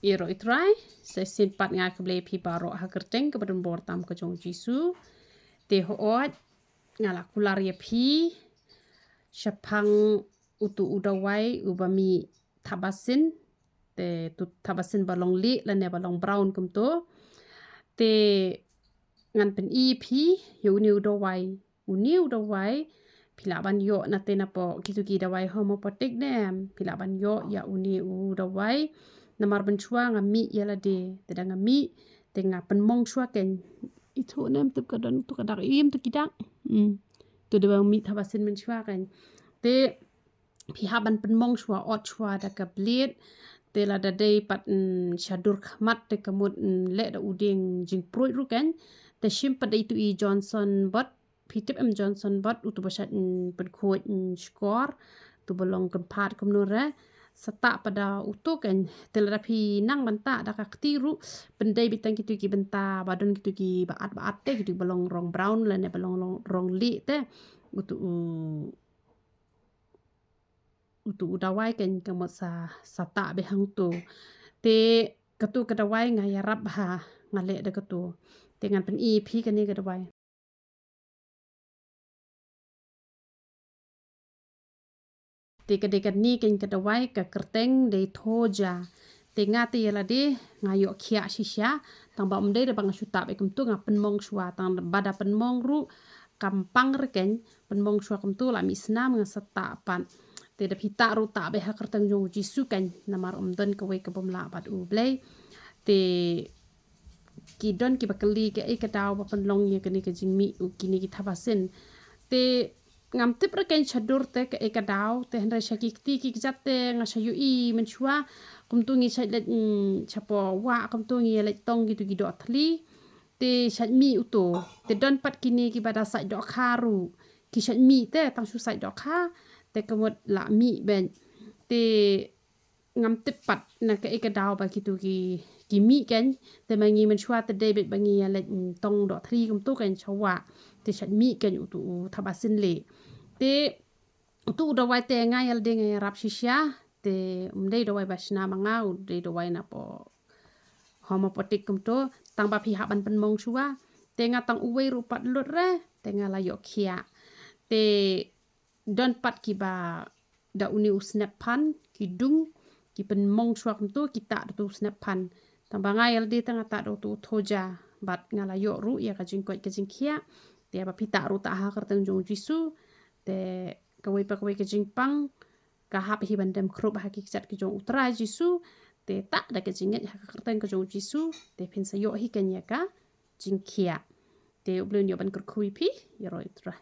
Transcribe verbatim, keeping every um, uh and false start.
Ïaroh ïa u Trai, sa shisien pat nga khublei ïa phi baroh ha ka kyrteng kaba donbor tam ka jong u Jisu. Te hooid, nga la kular ïa phi shaphang utu u dawai uba mih thabasin, te utu thabasin ba long lieh lane ba long brown kumto. Te ngan pyni ïa phi ïa une u dawai. Une u dawai phi lah ban ïoh na te na poh kitu ki dawai homeopathic ne em. Phi lah ban ïoh ïa une u dawai. Namar mynshuwa nga mih ïa lade. Te da nga mih, te nga pynmong shuwa kein. Itu ne em, tip ka don tu ka dak im tu ki dak. Hmm. Tu dawai mih thabasin mynshuwa kein. Te phi hap ban pynmong shuwa, ot shuwa da ka blade. Te lada dei pat, mm, sha dur khmat te ka mut, mm, leh da u dieng jingpruid ruh kein. Te shim pat da itu i Johnson bot, phi tip em Johnson bot, utu ba shait, mm, pynkhuid, mm, shkor, utu ba long kynphad kumno re. Sa tah pat da utu kein. Te lada phi nang ban tah da ka kti ruh, pyndei beit tang kitu ki bynta ba don kitu ki ba at ba at te, kitu ba long rong brown lane ba long, long rong lieh te. Utu u utu u dawai kein ka mut sa, sa tah beit hangtu. Te katu ka dawai nga ïarap bha, nga leh da katu. Te ngan pyni ïa phi kane ka dawai. Te ka dei kane kein ka dawai, ka kyrteng dei Thoja. Te nga te ïa lade nga ïoh khiah shisha, tang ba ym dei da ba nga shu tah beit kumtu, nga pynmong shuwa, tang ba da pynmong ruh kam pang re kein, pynmong shuwa kumtu la mih snam, nga sa tah pat. Te da phi tah ruh tah beit ha ka kyrteng jong u Jisu kein, namar ym don kawei ka bym lah bad U Blei. Te ki don kiba kylli kaei ka daw ba pynlong ïa kane ka jingmih u kine ki thabasin. Te ngam tip re kein sha dur te kaei ka daw, te hynrei sha ki kti ki kjat te nga shu ïohi mynshuwa kumtu ngi shait leit, mm, shapoh wah kumtu ngi leit tong kitu ki doh thli. Te shait mih utu. Te don pat kine kiba da sait dohkha ruh. Ki shait mih te tang shu sait dohkha. Te ka mut la mih beit. Te ngam tip pat na kaei ka daw ba kitu ki, ki mih kein. Te ma ngi mynshuwa te dei beit ba ngi ïa leit, mm, tong doh thli kumtu kein sha wah. Te shait mih kein utu u thabasin lieh. Te utu u dawai te nga ïa lade nga ïarap shisha. Te ym dei dawai ba shna ma nga, u dei dawai na poh homeopathic kumtu. Tang ba phi hap ban pynmong shuwa. Te nga tang uwei ruh pat lut re, te nga la ïoh khiah. Te don pat kiba da une u snep phan, ki dung, ki pynmong shuwa kumtu, ki tah da utu u snep phan. Tang ba nga ïa lade te nga tah da utu u Thoja, bad nga la ïoh ruh ïa ka jingkoit ka jingkhiah. Te ba phi tah ruh tah ha ka kyrteng jong u Jisu. Te kawei pa kawei ka jingpang ka hap hi ban dem khrup ha ki kjat ki jong u Trai Jisu. Te tah da ka jingngeit ha ka kyrteng ka jong u Jisu. Te phin sa ïoh hi kein ïa ka jingkhiah. Te U Blei un ïoh ban kyrkhu ïa phi, ïaroh ïa u Trai.